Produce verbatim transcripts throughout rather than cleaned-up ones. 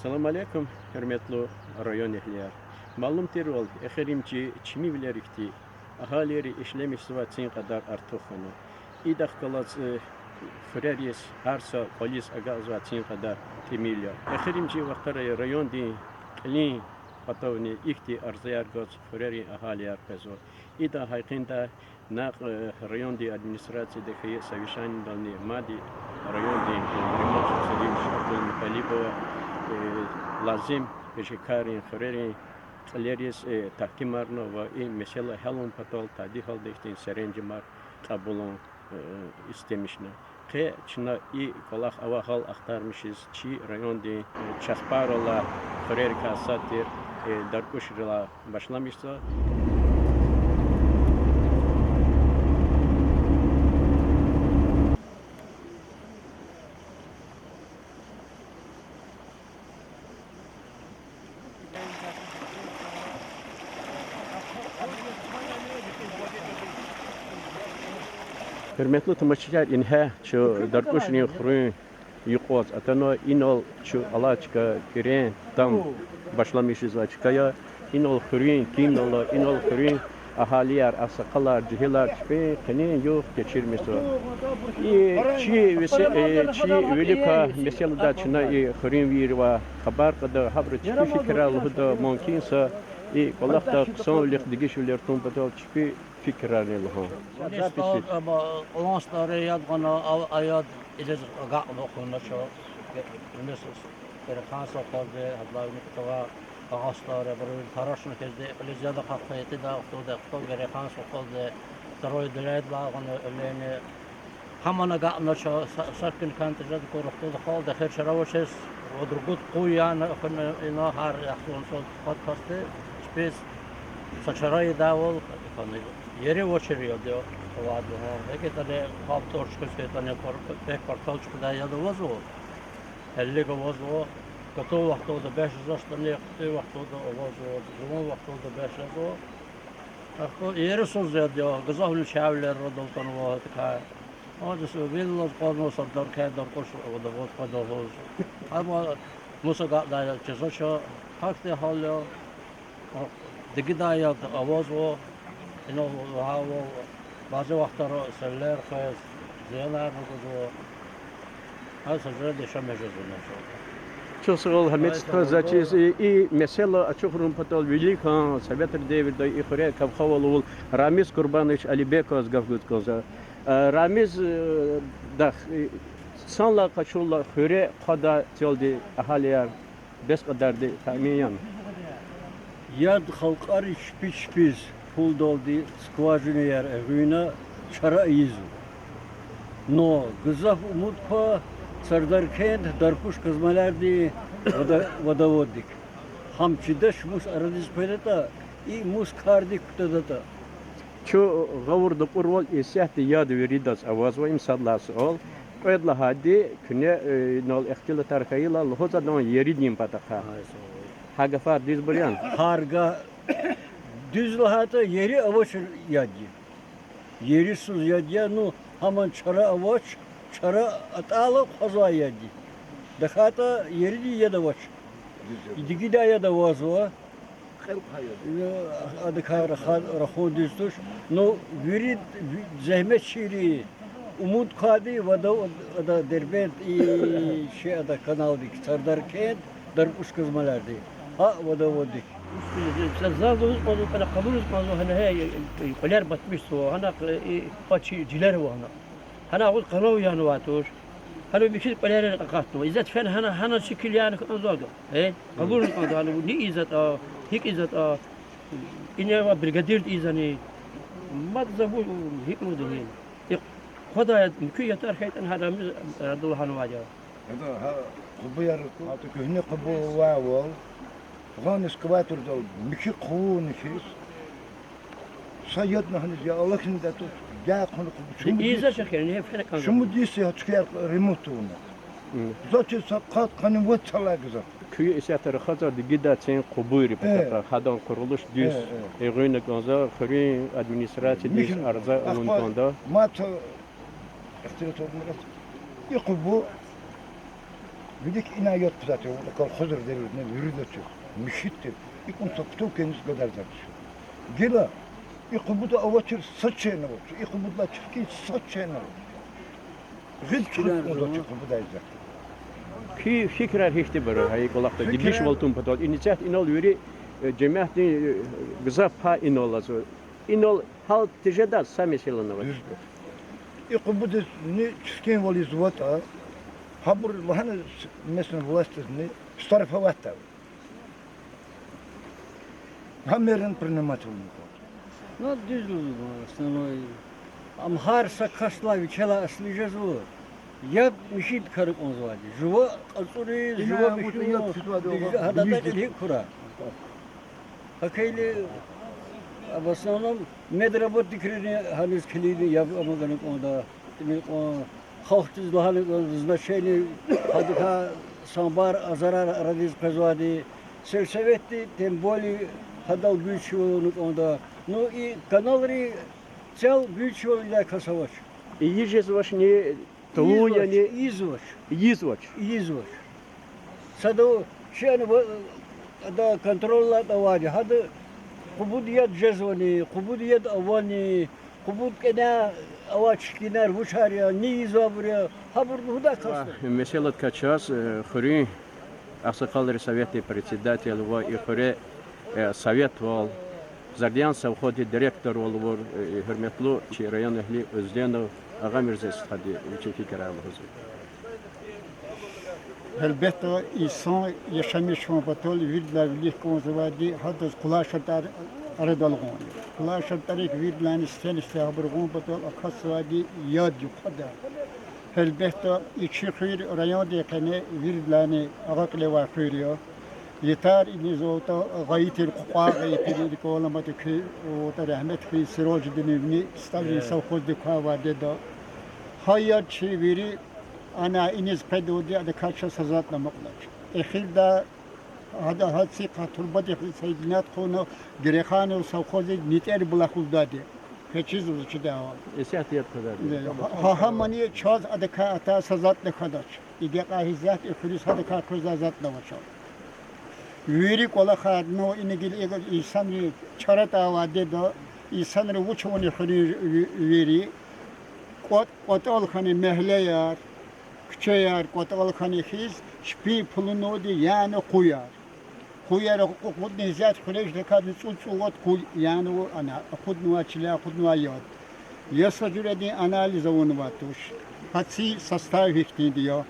Салам алейкум, гьуьрметлу районэгьлияр. Малум тирвал, эхиримжи чимивилер ихьтин агьалийри ишлемишзавай цин кьадар артух хьана. Идахъ галаз, э, хуьрериз гьар са кӀвализ агакьзавай цин кьадар тӀимил я. Эхиримжи вахтара райондин кьилин патавни ихьтин арзаяр гваз хуьрерин агьалияр къвезва. Идан гьакъиндай накь, э, райондин администрацияда хьайи совещаниедални мад райондин, э, Приморский Сулим Абдулмуталибова, э, лазим ЖК-рин, хуьрерин кьилериз, э, тагькимарна ва и месэла гьялун патал тади гьалда ихьтин серенжемар кьабулун, э, истемишна. Къе чна и кӀвалах авай гьал ахтармишиз чи райондин, э, Чахпарал алай хуьрерикай сад тир, э, Даркушрилай башламишзава. Гьуьрметлу тамашачияр, ингье чун Даркушрин хуьруьн юкьваз атанва, инал чун алай чка кӀирен там башламишзавай чка я, инал хуьруьн кимнал ала, инал хуьруьн агьалияр, агъсакъалар, жегьилар чпин къенин югъ кечирмишзава. И чи весе-, э, чи виликай месэладай чна и хуьруьнвийривай хабар кьада, гьабуру чпин фикирар лугьуда, мумкин я са и кӀвалахда хъсанвилихъ дегишвилер тун патал чпин фикирарни лугьун. Кьулан стӀари яд гъана, а-, а яд илиз агакьна хъувунач. Вуниз Кьирехан совхозди, гьадалай вини кутугъа агъа стӀари, абуру тарашна хьизди, кьилиз яд акъатна, итида, ахтуда, ахту Кьирехан совхозди, второй отделениедилай гъана уьлени. Гьамани агакьнач, са-, са куьн кантӀи жеда кур, ахтуда халкьди эхир чара авачиз, вад-ругуд къуй яна, эхир ина гьар яхцӀурни цӀуд-пуд касди чпиз са чара ийидайвал, ери авачир яд я, авайди я. ГьакӀ ятӀани халкь тӀур чуьхуьз хьайитӀани, пар-, пек-партал чуьхуьдай яд авазва, гьелелиг авазва, катун вахтунда бес жезвачтӀани, хъуьтӀуьн вахтунда авазва, жуван вахтунда бес жезва. Ахпа ерисуз яд я, гзафни чавилер арадал атанва гьадакай. Гьадаз вил алаз акъвазнава Сардаркент, Даркуш водовод къведа лугьуз. Амма мус агакьдай яд жезвач, гьахьтин гьал я. Дигидай яд авазва, инал лагьайвал, бязи вахтара селлер хквез, зиянарни гузва. Гьа са жуьредин яшамиш жезва ман чӀал. Чухсагъул, Гьамид стха, за чиз и, и месэла ачухарун патал виликан, советрин девирда и хуьре кавхавал авул Рамиз Курбанович Алибековаз гаф гуз кӀанзава. Э, Рамиз, э, дах, э, санлай къачурла хуьре хъвадай целди агьалияр бес кьадарди таъмин яни? Яд халкьари чпи чпиз пулдалди скважинаяр эгъуьнна чара ийизва. Но гзаф умуд ква Сардаркент, Даркуш казмалярдин вода-, водоводдик. Гьам чидач мус арадиз къведатӀа, и мус кардик кутадатӀа. Чун гъавурда кьурвал, исятда яд виридаз авазва, им сад лагьай суал. Кьвед лагьайди, куьне, э, инал ихтилатар хьайила, лугьуз адан еридин патахъай. Гьа гафар дуьзбур яни? Гьар га-, дуьз лагьайтӀа, ери авач яд я. Ерисуз яд я, ну, гьаман чара авач, чара атӀайла хъвазвай яд я. ТахьайтӀа еридин яд авач. Дигидай яд авазва. Э, адакай раха-, рахун дуьз туш. Ну, вири, ви-, зегьметчийри умуд квайди вода-, ада Дербент и чи ада каналдик, Сардаркент, Даркуш казмалярди. Гьа водоводдик. За, за лугьуз кӀанзава, къе къалуриз кӀанзава, гьана гьа, э, кьуьлер батмишзава, гьана, э, и пачи жилер ава гьана. Гьана агъуз къанав янавай туш. Гьана михьиз кьуьлерар акъатнава. Изат фена гьана, гьана шикил яна кӀанзавайди. Э, къалуриз кӀанзава, гьана ни ийизватӀа, гьикӀ ийизватӀа. Ине ва бригадирди ийизвани. Мад за вуж, гьикӀ лугьуда гьи. И хъвадай муькуь ятар хьайитӀани, гьа Рамиз арадал лагьанвайди я. Гьада гьа къубуяр, гьа куьгьне къубу авайвал, гъана экскаватордал михьи хъувуна хьиз, са ядни гьаниз я алахьнидатӀа, я хъувуна къубу. Шумуд йис, шумуд йис я гьа цуьквер ремонт авуна. За чиз са къад къанни вад йисалай гзаф. Куь исятда рахазва дигидай цин къубуйрин патахъай, гьадан къурулуш дуьз эгъуьнна кӀанзава, хуьруьн администрациядиз арза авун кӀанда. Мад са ихтилат авуна, и къубу Вилик ина яд хъвазвайди я, колхозра дервизни вирида чаз, михьид тир, икьван са путулка низ гадарзавач. Гила и Къубуда авачир са чейни авач, и Къубудалай чпин са чейни авач. Гъил чуьхуьз кӀанзавач и Къубудай исятда. Куь фикирар гьихьтинбур я гьа и кӀвалахда дегишвал тун патал? Иницят инал вири, э, жемятдин, э, гзаф пай инал алазва. Инал гьал тежедай са месэла авач. И Къубудизни чискинвал ийизватӀа, гьабур лагьана местный властизни штрафоватьда. Гьа мерани принимать авуна кӀанда. Ну, дуьз лугьузва, основной. Ам гьар са касдилай вичелай аслу жезва. Яд михьидакайни кӀанзавайди. Жува кьацӀуриз, жува михьиз, гьадалди кьилихъ хьурай. Гьакайила, в основном, медработникрини гьаниз килигна яб амукьна кӀанда. Ина кьван халкьдиз лагьана кӀанда значение, гьадакай самбар, азарар арадиз къвезвайди, сельсоветди тем более гьадал гуьзчивал авуна кӀанда. Ну, и каналри цел гуьзчивилелай кас авач. Ийиз жезвачни, талун яни? Ийизвач, ийизвач. Ийизвач. Сада шейни ва-, ада контрольдалди авайди, гьада Къубуд яд жезвани, Къубуд яд авани, Къубуд кӀаняй авай чкӀанар вучар я, ни ийизвайбур я, гьабур лугьудай кас. Месэладикай чаз, э, хуьруьн агъсакъалрин советдин председатель ва и хуьре, э, советвал, Зардиян совхоздин директорвал авур, э, гьуьрметлу чи районэгьли Узденов Агъамирза стхади вичин фикирар лугьузва. Гьелбетда, инсан яшамиш хьун патал виридалай вилик кӀанзавайди гьадаз къулай шартӀар арадал гъун я. Къулай шартӀарик виридалайни сифте-сифте гьабур гъун патал акатзавайди яд я хъвадай. Гьелбетда, и чи хуьр райондин къене виридалайни агъа кьиле авай хуьр я. Ятар инизаватӀа, гъайи тир, кьукьван гъайи тир, рикӀел аламатӀа, куь ватӀа рагьмет хьуй Сироджидиновни СтӀалрин совхозда квай вадеда. Гьа яд чи вири ана иниз къведалди адакай чаз са затӀни амукьнач. Эхирда гьада гьа цихъ турбадихъ соединять хъувуна, Гереханов совхоздиз нитӀер булахлудайди. Къе чизва чидайвал. Исятда яд хъведайди. Гьа, гьа, гьамани чаз адакай атай са затӀни хьанач. И гекъай гьисятда и хуьруьз гьадакай къвезвай затӀни авач. Вири кӀвалахар, ну, ина гила инсанри чаратӀа авай деда, инсанри вуч авуна хуьруьн ви-, вири, кӀват-, кӀватӀал хьана мягьлеяр, куьчеяр кӀватӀал хьана хьиз, чпин пулуналди яна къуяр. Къуяр акъудна исятда хуьрек жедакайни цӀуд-цӀувад къуй яна ана акъуднавай чиле, акъуднавай яд. Я са жуьредин анализ авунвай туш. Гьа цӀийи состав гьихьтинди я.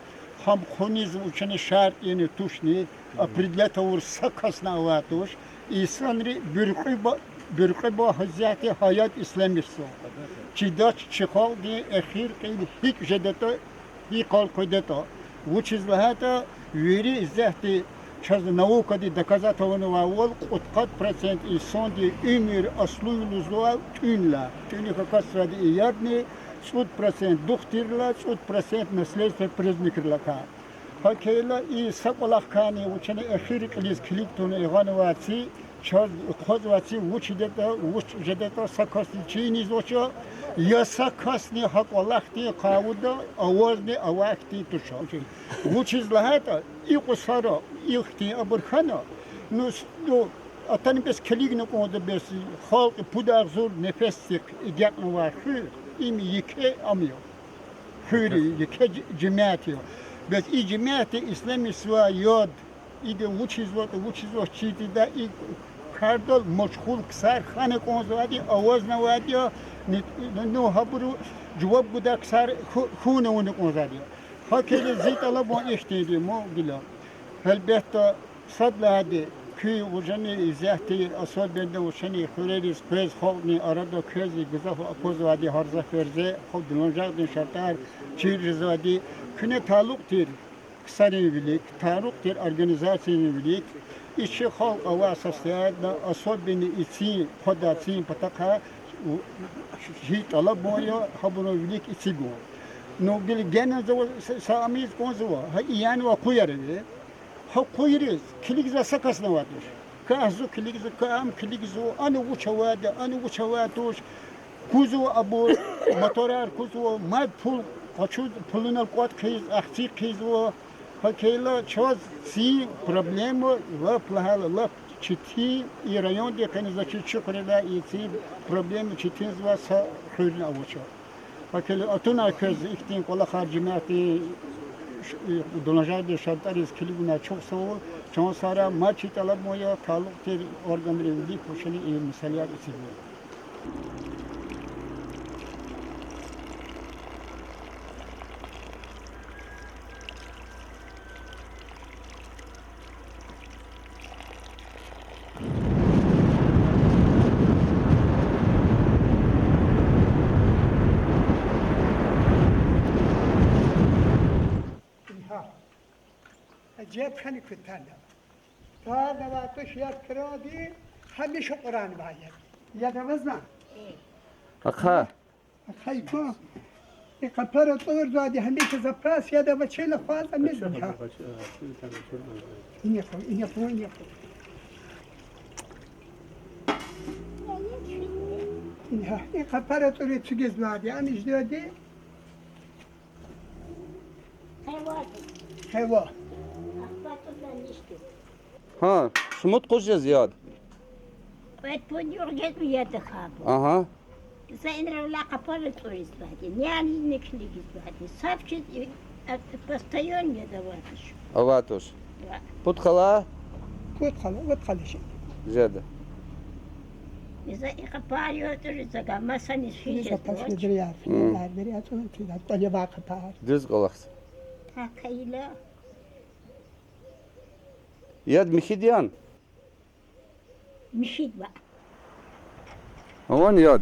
Гьам хъуниз вучиз шартӀ яни тушни, определять авур са касни авай туш. Инсанри буьркьуьба, буьркьуьба гьа исятда гьа яд ишлемишзава. Чидач чи халкьдин эхир кьил гьикӀ жедатӀа, гьикӀ къал къведатӀа. Вучиз лагьайтӀа вири исятда чаз наукади доказать авунвайвал, кьудкъад процент инсандин уьмуьр аслу лугьузвай тӀуьнлай, тӀуьнихъ акатзавайди и ядни, цӀуд процент духтуррилай, цӀуд процент наследственный признакрилай квай. Гьакайила и са кӀвалахкайни вучиз эхир кьилиз килиг тавуна гъанвай ци, чаз хъвазвай ци вуч жедатӀа, вуч жедатӀа са касни чинизвач, я са касни гьа кӀвалахдин къавуда авазни авай хьтин туш. Вучиз лагьайтӀа икьван сара ихьтин абур хьана, ну, с-, ну, атана бес килигна кӀанда бес, халкь пуд агъзур нефесдихъ эгечӀнавай хуьр, им еке ам я. Хуьр я, еке ж-, жемят я. Бес и жемятди ишлемишзавай яд, ида вучизватӀа, вучизвач чидай, и кардал машгъул ксар хьана кӀанзавайди, авазнавайди я, ну, гьабуру жаваб гудай ксар хьу-, хьун авуна кӀанзавайди я. Гьакайила зи тӀалабун ихьтинди я, ман гила. Гьелбетда, сад лагьайди, куь вужани исятда особенно вучани хуьрериз къвез, халкьдин арада квез гзаф аквазвайди гьарза-ферза, халкьдин ланжахдин шартӀар чир жезвайди, куьне талукь тир ксарин вилик, талукь тир организациярин вилик, и чи халкь авай состояниеда, особенно и цин хъвадай цин патахъай, у, чи тӀалабун я гьабурун вилик эцигун. Ну, гила генани за ва-, са, са ам ийиз кӀанзава, гьа и янавай къуяр ава. Гьа къуйриз килигзавай са касни авай туш. Квехъ зун килигзава, квехъ ам килигзава, ана вуч авайди, ана вуч авай туш. Кузва абур, моторар кузва, мад пул къачуз, пулунал кӀватӀ хъийиз, ахци хъийизва. Гьакӏ хьайила чаз цин проблема лап лагьайла, лап четин, и районди къени заз чиз чухурла, и цин проблема четинзава са хуьрни авачир. Гьакӏ хьайила атунай квез ихьтин кӏвалахар жемятдин ш-, и, дунажагъдин шартӏариз килигунай чухсагъул, чан сагърай, мад чи тӏалабун я, талукь тир органрин вилик квачуни и месэлаяр эцигун. Инагьа. Ажеб хьана кутана. Тада ва туш яд кранди, гьамиша Къуръан ва яд. Яд авазва? Ахъа. Ахъа ику. И къапара тӏур зуади гьамиша запас яд авачила фаза мез битха. Ине ху, ине ху, ине ху. Ине, и къапара тӏури цугез зуади, ани ждёди. Хева. Гьа, шумуд къуз жез яд? Кьвед-пуд югъ жезма яд хьабу. Агьа. За инралай къапара тӏуриз бади, няни никлигиз бади. Саф чиз и, а, постоянно яд аватуш. Аватуш. Ва. Пуд хала? Пуд хала, вад хала ши. Жеда. И за и къапар ятӏуриз за гамасани ши жез пасмидри яр, финелар дери ятӏуриз, кьвале ва къапар. Дуьз кӏвалахза. Гьа, кайила. Яд михьиди яни? Михьидва. Авани яд?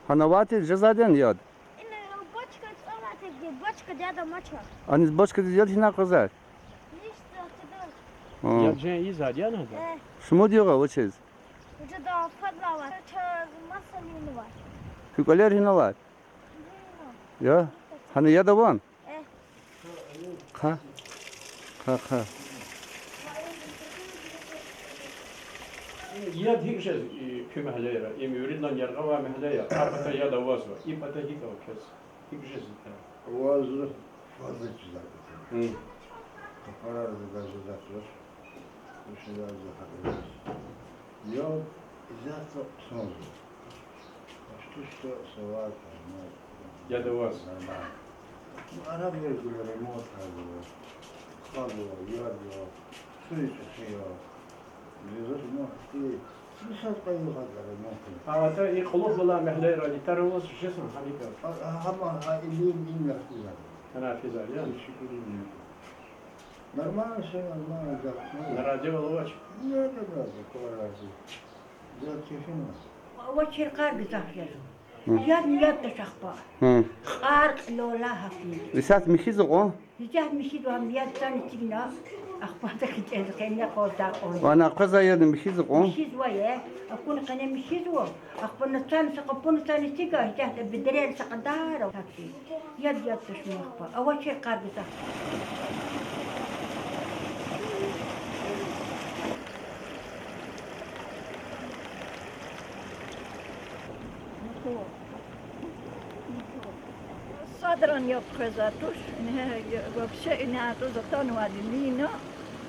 Гьана авайди жезвайди яни яд? Ина бочка цӏалатаги, бочка яд амача. Аниз бочкадиз яд гьинай къвезвай? Ништа тида. Гьа. Яд жен ийизвайди яни гьада? Э. Шумуд югъ авачиз? Жеда фадлава. Чаз маса линва. Куь кӏвалер гьинавай? Гьина. Я? Гьана яд авани? Э. Хъа. Хъа, хъа. Яд гьикӏ жез и куь мягьлейра? Им виридалай яргъа авай мягьле я, а пата яд авазва. И пата гьикӏ ава квез? Гьикӏ жез икӏ? Авазва, фаза чизвай пата. Гьи. Къапарар заз жезвач. Вучиз за гьакӏ жез. Яд изятда хъсанзава. Ачтушда савар, ну, яд аваз. Нормально. Ну, араб вергула ремонт гьазва. Хъазва, ядва, суй чӏехи я. Жезач ман хти. Мисал къайи гьада ремонт. А, ата и кьулухъ галай мягьлейра итар аваз жезан гьамика? А, а, гьама, а, илим, им яхтизар. Гьана физар, я? Шикилин. Нормально, всё нормально, да. Нарадивал авач? Нет, нет, нет, никакой разницы. Авачир кьар гзаф жезва. Яд мияд тушахпа. Кьар кьилелай гьахьтин. Исятда михьиз акьван? Исятда михьиз акьван, яд цани тигна, ахпа тахьи кӏелза, къенле къвазда акьван. Вана къвезвай яд михьиз акьван? Михьизва я, акуна къене михьизва, ахпа на цани са къапуна цани тига, исятда бедерел са кьадар гьахьтин. Яд, яд тушмахпа. Авачир кьар гзаф. Садрани яд къвезвай туш, вообще ина атӏуз атанвайди лина,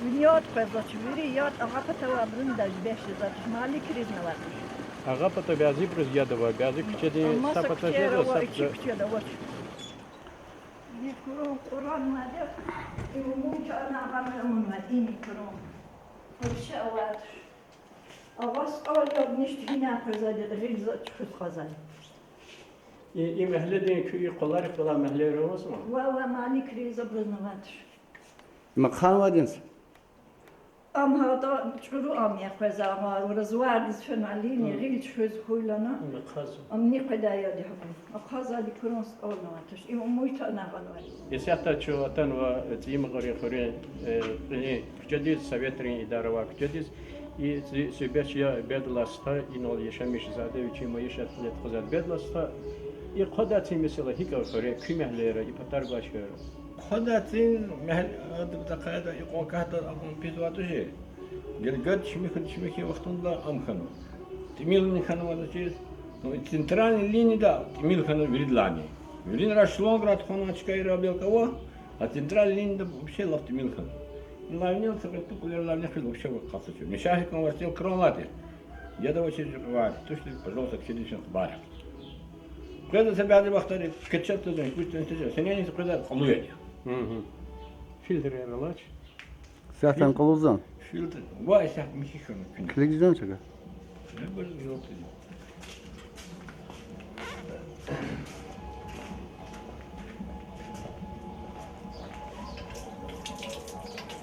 вини яд къвезвач, вири яд агъа патавайбуруни даж бес жезвай туш, маликриз авай туш. Агъа пата бязибуруз яд ава, бязи куьчеди са пата жеда, са пата. Куьчеда авач. Ни Къуръан, Къуръан мадни, и умуд чана гъамра мунва, и Къуръан. Вообще авач. Аваз кьван яд ништа гьина къвезвайди, рилиз чуьхуьз кьазвай. И, и мягьледин куь и къваларихъ галай мягьлейра авазма? Ва, ва, маликриз абуруз авач. Ма хъанвайди яни? Ам гьада чӏуру ам я къвезвай, развардиз фенвай лини, гъил чуьхуьз хьуй лагьана. Ам къведай яд я гьабур. Ахъазайди Къуръан стӏалнавай туш. Им умуд чана гъанвай. Исятда чун атанва ЦӀийи Магъарин хуьруьн, э, кьилин куьчедиз, советрин идара авай куьчедиз. И ци-, ци бес я бедалай стха, инал яшамиш жезвайди, вичин майишат тухузвайди бедалай стха. И хъвадай цин месэла гьикӏ я хуьре, куь мягьлейра, и патаргвай чкайра? Хъвадай цин мягь-, ада тахьайтӏа икьван катда акьван пис авай тушир. Гелгад шумихуди, шумихуди вахтунда ам хьанва. Тӏимил линия хьанвайди чиз, ну, и центральный линияда тӏимил хьанва виридалайни. Виринра шлангра тухванвай чкайра белки ава, А центральный линияда вообще лап тӀимил хьана. Лавни са кьвед-пуд кӀвалера лавни хвейила, вообще вакъа къацачир. Мешахи кӀан варцел кран алайди. Яд авачир жи кьван вари. Тушни, пожалуйста, кхьидин чна хабар. Къведа са бязи вахтари, качат тажан, куч тажан, сенени къведа кьалу яд я. Фильтрер алач. Сятан кьалузан? Фильтр. Ва исят михьи хьана куьн. Килигзан чага?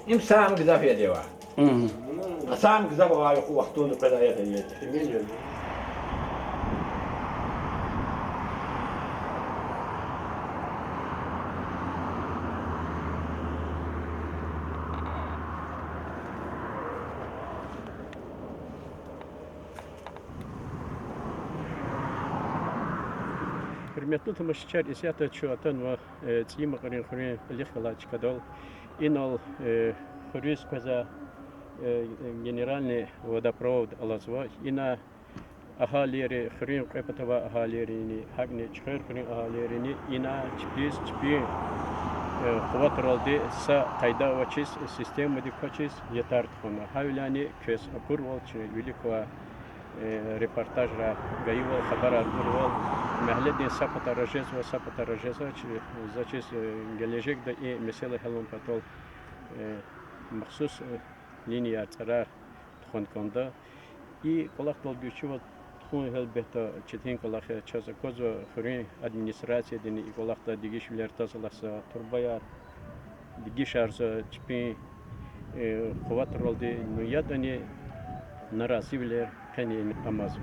Им сам гзаф я дева. Сам гзаф авай вахтунда къведа яд я. Гьуьрметлу тамашачияр, исятда чун атанва, э, ЦӀийи Макьарин хуьруьн кьилихъ галай чкадал. Инал, э, хуьруьз къвезвай, э, генеральный водопровод алазва. Ина агьалийри, хуьруьн кьве патав авай агьалийрини, гьакӀни Чуьхвер хуьруьн агьалийрини ина чпиз, чпин, э, къуватралди са къайда авачиз, системадик квачиз ятар тухвана. Гьавиляни квез акурвал, чи вилик квай, э, репортажра гайивал, хабарар гузвал, мягьледин са патара жезва, са патара жезвач, заз чиз, э, гележегда и месэла гьялун патал, э, махсус, э, линияяр, цӀарар тухвана кӀанда. И кӀвалахдал гуьзчивал тухун гьелбетда четин кӀвалах я. Чаз аквазва хуьруьн администрациядини и кӀвалахда дегишвилер, тазалахзава турбаяр, дегишарзава чпин, э, къуватралди, ну, ятӀани наразивилер къени амазва.